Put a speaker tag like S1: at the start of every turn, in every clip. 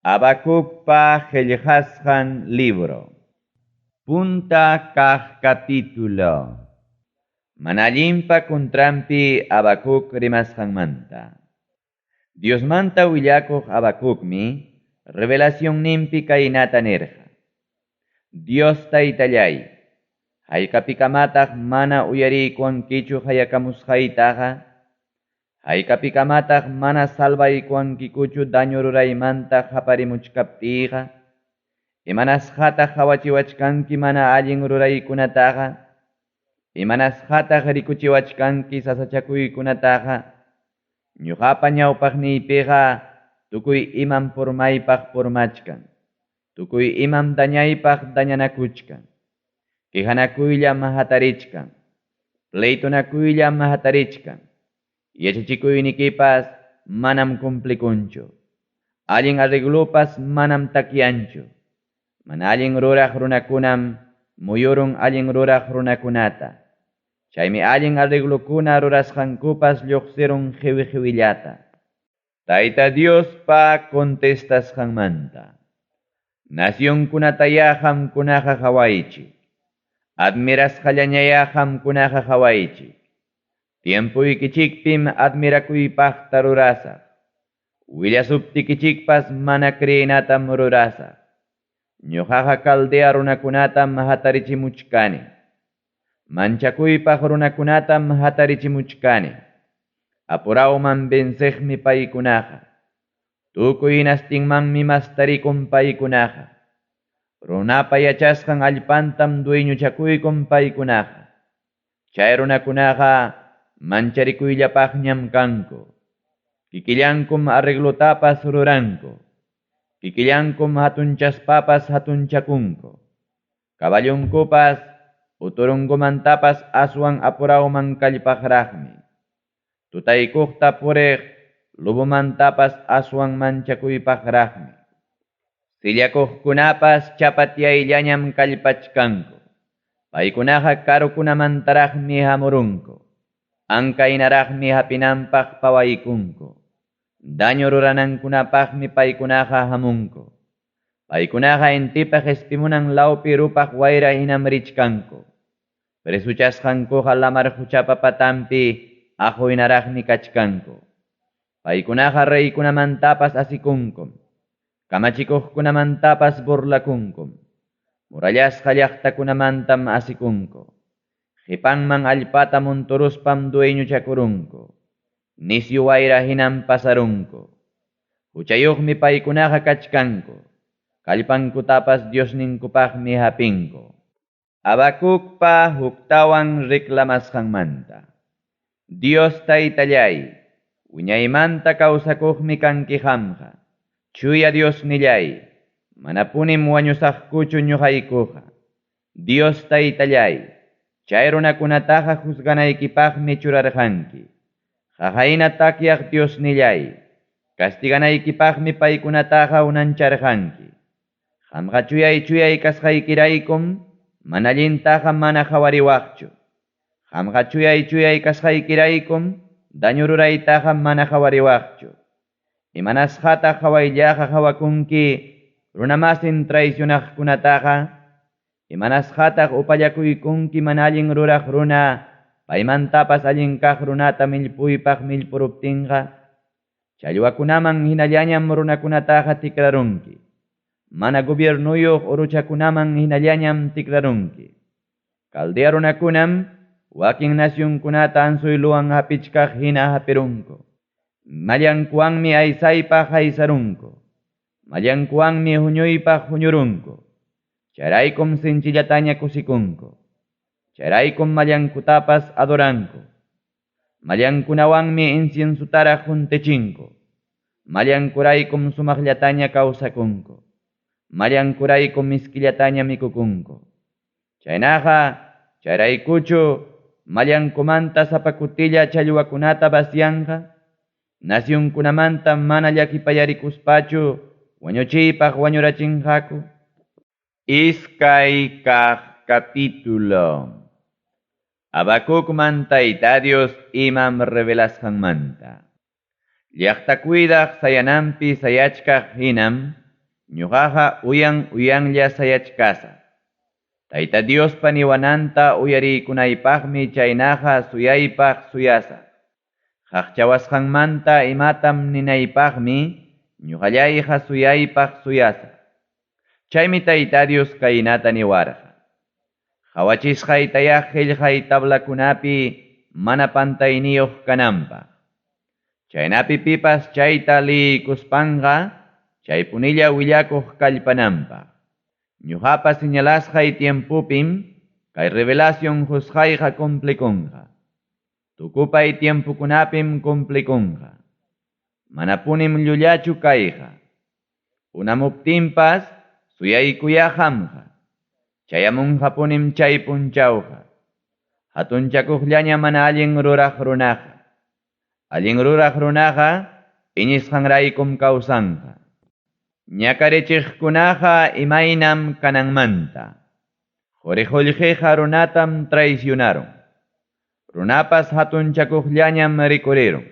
S1: Habacucpa qellqasqan libro. Punta kaq capítulo. Mana allinpa contranpi Habacuc rimasqanmanta. Diosmanta willakuq Habacucmi revelacionninpi kaynata nirqa. Dios taytallay, haykapikamataq mana uyariykuwankichu qayakamusqaytaqa? Haykapikamataq mana salvaykuwankikuchu daño ruraymanta qaparimuchkaptiyqa? Imanasqataq qawachiwachkanki mana allin ruraykunataqa? Imanasqataq rikuchiwachkanki sasachakuykunataqa? Ñuqapa ñawpaqniypiqa tukuy imam purmaypaq purmachkan, tukuy imam dañaypaq dañanakuchkan. Quejanakuyllam hatarichkan, pleitonakuylla hatarichkan. Yachachikuynikipas manam cumplikunchu. Allin arreglopas manam takyanchu. Mana allin ruraq runakunam muyurun allin ruraq runakunata. Chaymi allin arreglokuna rurasqankupas lluqsirun qiwi-qiwillata. Tayta Diospa contestasqanmanta. Nacionkunatayá qamkunaqa qawaychik. Admirasqallañayá qamkunaqa qawaychik. Tiempuykichikpim admirakuypaqta rurasaq. Willasuptikichikpas mana creenatam rurasaq. Ñuqaqa Caldea runakunatam hatarichimuchkani. Manchakuypaq runakunatam hatarichimuchkani. Apurawman venceqmi paykunaqa. Tukuy hinastinmanmi mastarikun paykunaqa. Runapa yachasqan allpantam dueñochakuykun paykunaqa. Chay runakunaqa mancharikuyllapaqñam kanku. Kikillankum arreglotapas ruranku. Kikillankum hatunchaspapas hatunchakunku. Caballonkupas uturunkumantapas aswan apurawman kallpaqraqmi. Tutaykuqta puriq lobomantapas aswan manchakuypaqraqmi. Sillakuqkunapas chapatiyayllañam kallpachkanku. Paykunaqa karukunamantaraqmi hamurunku. Ankaynaraqmi hapinanpaq pawaykunku. Daño ruranankunapaqmi paykunaqa hamunku. Paykunaqa intipa qispimunan lawpi rupaq wayra hinam richkanku. Presuchasqankuqa lamar quchapa patanpi aquynaraqmi kachkanku. Paykunaqa reykunamantapas asikunkum. Kamachikuqkunamantapas burlakunkum. Murallasqa llaqtakunamantam asikunku. Qipanman allpata munturuspam dueñochakurunku. Nisyu wayra hinam pasarunku. Huchayuqmi paykunaqa kachkanku. Kallpankutapas Diosninkupaqmi hapinku. Habacucpa huktawan reclamasqanmanta. Dios taytallay, wiñaymanta kawsakuqmi kanki qamqa. Chuya Diosnillay, manapunim wañusaqkuchu ñuqaykuqa. Dios taytallay, chay runakunataqa juzganaykipaqmi churarqanki. Qaqayna takyaq Diosnillay, castiganaykipaqmi paykunataqa unancharqanki. Qamqa chuyay chuyay kasqaykiraykum, mana allintaqa mana qhawariwaqchu. Qamqa chuyay chuyay kasqaykiraykum, daño ruraytaqa mana qhawariwaqchu. Imanasqataq qhawayllaqa qhawakunki runamasin traicionaqkunataqa? Imanasqataq upallakuykunki mana allin ruraq runa, paymantapas allin kaq runata millpuypaq millpuruptinqa? Challwakunaman hinallañam runakunataqa tikrarunki. Mana gobiernuyuq uruchakunaman hinallañam tikrarunki. Caldea runakunam wakin nacionkunata anzuyluwan hapichkaq hina hapirunku. Mallankuwanmi aysaypaq aysarunku. Mallankuwanmi huñuypaq huñurunku. Chayraykum sinchillataña kusikunku. Chayraykum mallankutapas adoranku. Mallankunawanmi inciensutaraq juntechinku. Mallankuraykum sumaqllataña kawsakunku. Mallankuraykum miskillataña mikukunku. Chaynaqa, chayraykuchu mallankumanta sapa kutilla challwakunata vacianqa? Nacionkunamanta mana llakipayarikuspachu wañuchiypaq wañurachinqaku? Iskay kaq capítulo. Habacucman Tayta Dios imam revelasqanmanta. Llaqta cuidaq sayananpi sayachkaq hinam Ñuqaqa uyan-uyanlla sayachkasaq. Tayta Diospa niwananta uyariykunaypaqmi chaynaqa suyaypaq suyasaq. Qaqchawasqanmanta imatam ninaypaqmi ñuqallayqa suyaypaq suyasaq. Chaymi Tayta Dios kaynata niwarqa: Qawachisqaytayá qillqay tablakunapi mana pantayniyuq kananpaq. Chaynapi pipas chayta liykuspanqa chaypunilla willakuq kallpananpaq. Ñuqapa señalasqay tiempopim kay revelación qusqayqa cumplikunqa. Tukupay tiempokunapim cumplikunqa. Manapunim llullachu kayqa. Unamuptinpas suyaykuyá qamqa. Chayamunqapunim chay punchawqa. Hatunchakuqllaña mana allin ruraq runaqa. Allin ruraq runaqa iñisqanraykum kawsanqa. Ñakarichiqkunaqa imaynam kananmanta. Quri-qullqiqa runatam traicionaron. Runapas hatunchakuqllañam rikurirun.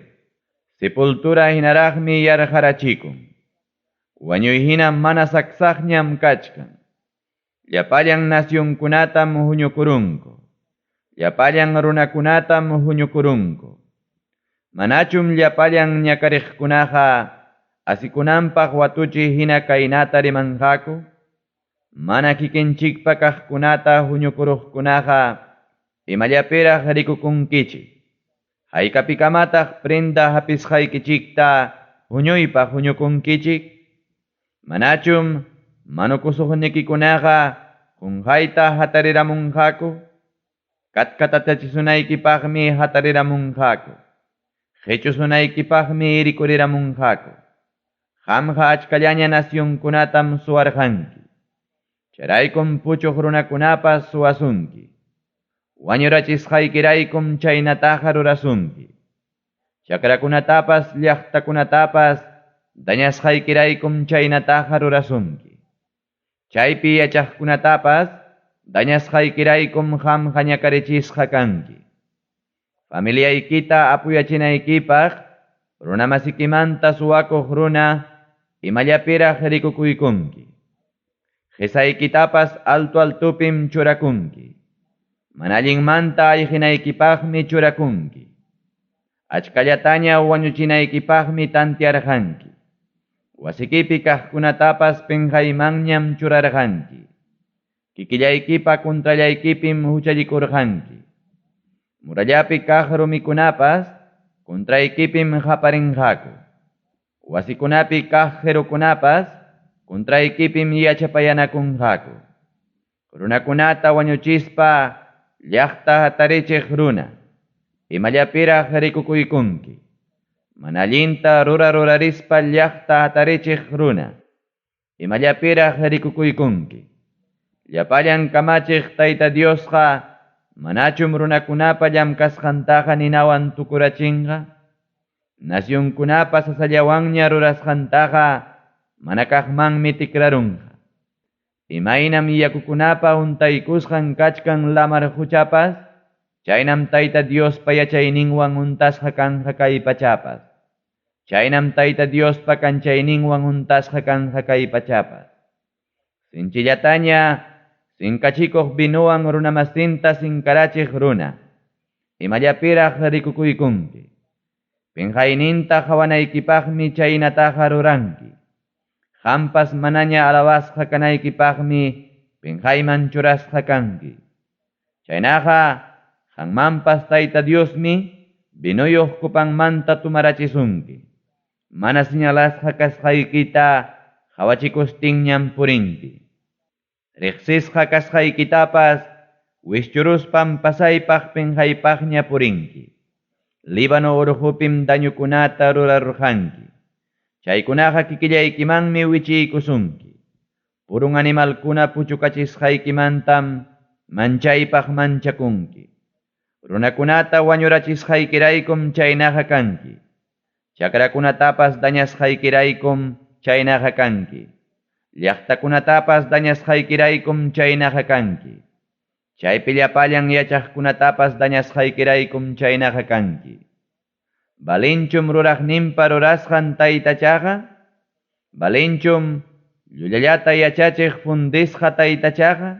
S1: Sepultura hinaraqmi yarqarachikun. Wañuy hina mana saksaqñam kachkan. Llapallan nacionkunatam huñukurunku. Llapallan runakunatam huñukurunku. Manachum llapallan ñakariqkunaqa asikunanpaq watuchi hina kaynata rimanqaku? Mana kikinchikpa kaqkunata huñukuruqkunaqa imallapiraq rikukunkichik. Haykapikamataq prenda hapisqaykichikta huñuypaq huñukunkichik? Manachum manukusuqnikikunaqa qunqayta hatariramunqaku? Katkatachisunaykipaqmi hatariramunqaku. Qichusunaykipaqmi rikuriramunqaku. Qamqa achkallaña nacionkunatam suwarqanki. Chayraykum puchuq runakunapas suwasunki. Wañurachisqaykiraykum chaynataqa rurasunki. Chakrakunatapas llaqtakunatapas dañasqaykiraykum chaynataqa rurasunki. Chaypi yachaqkunatapas dañasqaykiraykum qamqa ñakarichisqa kanki. Familiaykita apuyachinaykipaq runamasikimanta suwakuq runa imallapiraq rikukuykunki. Qisaykitapas alto altupim churakunki. Mana allinmanta ayqinaykipaqmi churakunki. Achkallataña wañuchinaykipaqmi tantearqanki. Wasikipi kaqkunatapas pinqaymanñam churarqanki. Kikillaykipa contrallaykipim huchallikurqanki. Murallapi kaq rumikunapas contraykipim qaparinqaku. Wasikunapi kaq qirukunapas contraykipim yachapayanakunqaku. Runakunata wañuchispa llaqta hatarichiq runa, imallapiraq rikukuykunki. Mana allinta rurararispa llaqta hatarichiq runa, imallapiraq rikukuykunki. Llapallan kamachiq Tayta Diosqa manachum runakunapa llamkasqantaqa ninawan tukurachinqa? Nacionkunapa sasallawanña rurasqantaqa mana kaqmanmi tikrarunqa. Imaynam yakukunapa untaykusqan kachkan lamar quchapas, chaynam Tayta Diospa yachayninwan untasqa kanqa kay pachapas. Chaynam Tayta Diospa kanchayninwan untasqa kanqa kay pachapas. Sinchillataña sinkachikuq vinuwan runamasinta sinkarachiq runa, imallapiraq rikukuykunki. Pinqayninta qawanaykipaqmi chaynataqa ruranki. Qampas manaña alabasqa kanaykipaqmi pinqayman churasqa kanki. Chaynaqa qanmanpas Tayta Diosmi vinuyuq kupanmanta tumarachisunki. Mana señalasqa kasqaykita qawachikustinñam purinki. Riqsisqa kasqaykitapas wischuruspan pasaypaq pinqaypaqña purinki. Líbano urqupim dañukunata rurarqanki. Chaykunaqa kikillaykimanmi wichiykusunki. Purun animalkuna puchukachisqaykimantam manchaypaq manchakunki. Runakunata wañurachisqaykiraykum chaynaqa kanki. Chakrakunatapas dañasqaykiraykum chaynaqa kanki. Llaqtakunatapas dañasqaykiraykum chaynaqa kanki. Chaypi llapallan yachaqkunatapas dañasqaykiraykum chaynaqa kanki. Balinchum ruraqninpa rurasqan taytachaqa? Balinchum Llullallata yachachiq fundisqa taytachaqa?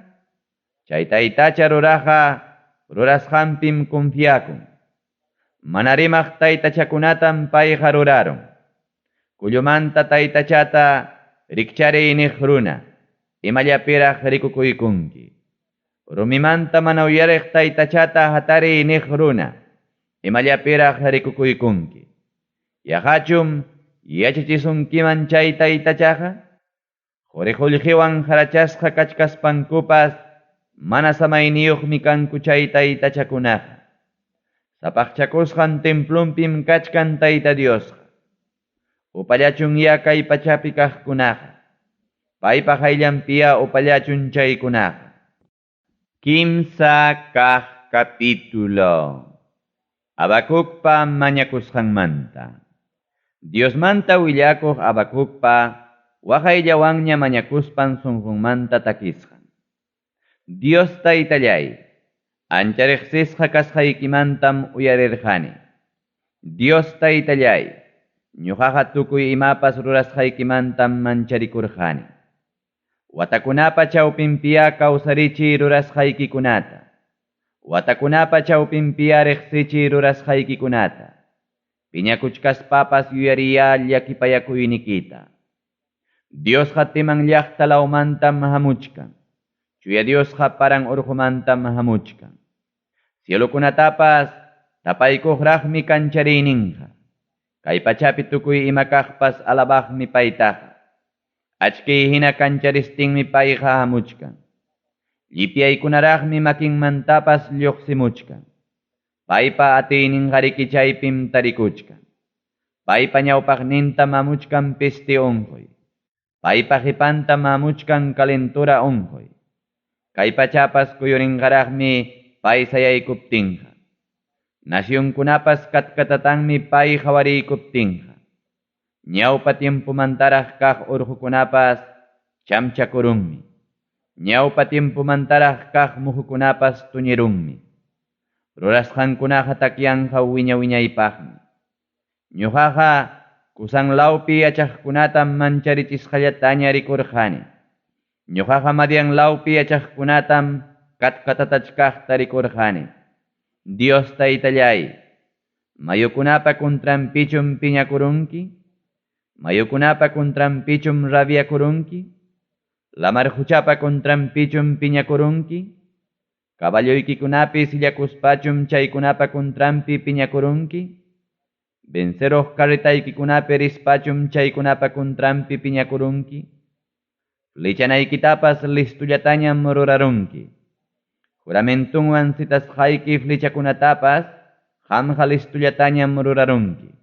S1: Chay taytacha ruraqqa rurasqanpim confiakun. Mana rimaq taytachakunatam payqa rurarun. Kullumanta taytachata rikchariy niq runa, imallapiraq rikukuykunki. Rumimanta mana uyariq taytachata hatariy niq runa, imallapiraq rikukuykunki. Yaqachum yachachisunkiman chay taytachaqa? Quri qullqiwan harachasqa kachkaspankupas mana samayniyuqmi kanku chay taytachakunaqa. Sapaqchakusqan templunpim kachkan Tayta Diosqa. Upallachun ya kay pachapi kaqkunaqa. Paypa hayllanpiya upallachun chaykunaqa. Kimsa kaq capítulo. Habacucpa mañakusqanmanta. Diosmanta willakuq Habacucpa waqayllawanña mañakuspan sunqunmanta takisqan. Dios taytallay, ancha riqsisqa kasqaykimantam uyarirqani. Dios taytallay, ñuqaqa tukuy imapas rurasqaykimantam mancharikurqani. Watakunapa chawpinpiya kawsarichiy rurasqaykikunata. Watakunapa chawpinpiya riqsichiy rurasqaykikunata. Piñakuchkaspapas yuyariya llakipayakuynikita. Diosqa Timan llaqta lawmantam hamuchkan. Chuya Diosqa paran urqumantam hamuchkan. Cielokunatapas tapaykuqraqmi kanchariyninqa. Kay pachapi tukuy ima kaqpas alabaqmi paytaqa. Achkiy hina kancharistinmi payqa hamuchkan. Llipyaykunaraqmi makinmantapas lluqsimuchkan. Paypa atiyninqariki chaypim tarikuchkan. Paypa ñawpaqninta hamuchkan peste unquy. Paypa qhipanta hamuchkan calentura unquy. Kay pachapas kuyurinqaraqmi pay sayaykuptinqa. Nacionkunapas katkatatanmi pay qhawariykuptinqa. Ñawpa tiempomantaraq kaq urqukunapas chamchakurunmi. Ñawpa tiempomantaraq kaq muhukunapas tuñirunmi. Rurasqankunaqa takyanqa wiña wiñaypaqmi. Ñuqaqa Kusan lawpi yachaqkunatam mancharichisqallataña rikurqani. Ñuqaqa Madian lawpi yachaqkunatam katkatatachkaqta rikurqani. Dios taytallay, mayukunapa contranpichum piñakurunki? Mayukunapa contranpichum rabiakurunki? Lamar quchapa contranpichum piñakurunki? Caballoykikunapi sillakuspachum chaykunapa contranpi piñakurunki? Venceruq carretaykikunapi rispachum chaykunapa contranpi piñakurunki? Flechanaykitapas listullatañam rurarunki. Juramentunwan citasqayki flechakunatapas qamqa listullatañam rurarunki.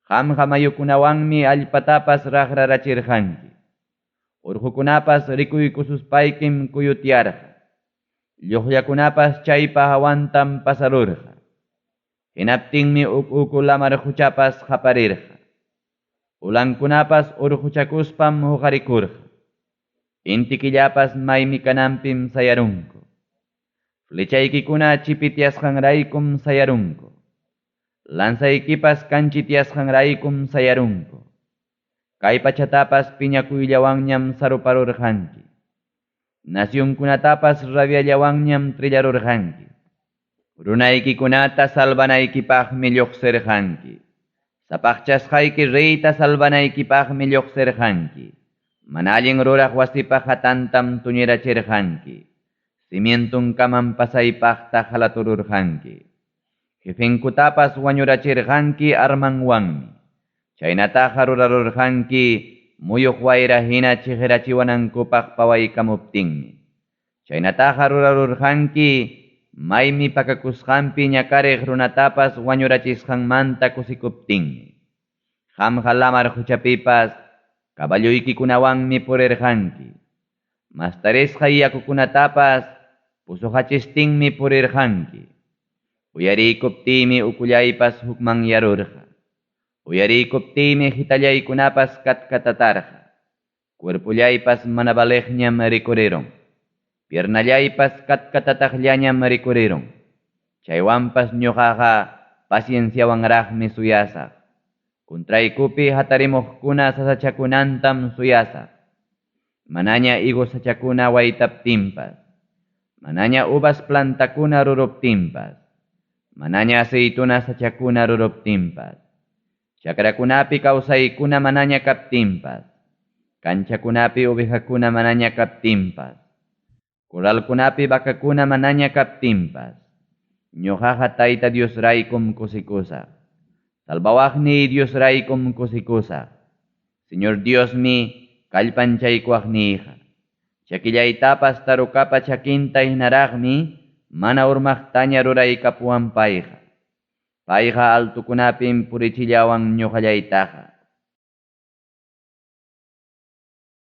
S1: Qamqa mayukunawanmi allpatapas raqrarachirqanki. Urqukunapas rikuykususpaykim kuyutyarqa. Lluqllakunapas chaypa hawantam pasarurqa. Hinaptinmi uk uku lamar quchapas qaparirqa. Ulankunapas urquchakuspam huqarikurqa. Inti killapas maymi kananpim sayarunku. Flechaykikuna chipityasqanraykum sayarunku. Lanzaykipas kanchityasqanraykum sayarunku. Kay pachatapas piñakuyllawanñam saruparurqanki. Nacionkunatapas rabiallawanñam trillarurqanki. Runaykikunata salvanaykipaqmi lluqsirqanki. Sapaqchasqayki reyta salvanaykipaqmi lluqsirqanki. Mana allin ruraq wasipa hatantam tuñirachirqanki. Cimientunkamam pasaypaqta halatururqanki. Jefenkutapas wañurachirqanki armanwanmi. Chaynataqa rurarurqanki muyuq wayra hina chiqirachiwanankupaq pawaykamuptinmi. Chaynataqa rurarurqanki maymi pakakusqanpi ñakariq runatapas wañurachisqanmanta kusikuptinmi. Qamqa lamar quchapipas caballoykikunawanmi purirqanki. Mastarisqa yakukunatapas pusuqachistinmi purirqanki. Uyariykuptiymi ukullaypas hukmanyarurqa. Uyariykuptiymi hitallaykunapas katkatatarqa. Cuerpullaypas mana valeqñam rikurirun. Piernallaypas katkatataqllañam rikurirun. Chaywanpas ñuqaqa pacienciawanraqmi suyasaq. Contraykupi hatarimuqkuna sasachakunantam suyasaq. Manaña higos sachakuna waytaptinpas. Manaña uvas plantakuna ruruptinpas. Manaña aceituna sachakuna ruruptinpas. Chakrakunapi kawsaykuna manaña kaptinpas. Kanchakunapi ovejakuna manaña kaptinpas. Corralkunapi vacakuna manaña kaptinpas. Ñoqaqa Tayta Diosraykum kusikusaq. Salvawaqniy Diosraykum kusikusaq. Señor Diosmi kallpanchaykuwaqniyqa. Chakillaytapas tarukapa chakinta hinaraqmi mana urmaqtaña ruraykapuwan payqa. Payqa altokunapim purichillawan ñoqallaytaqa.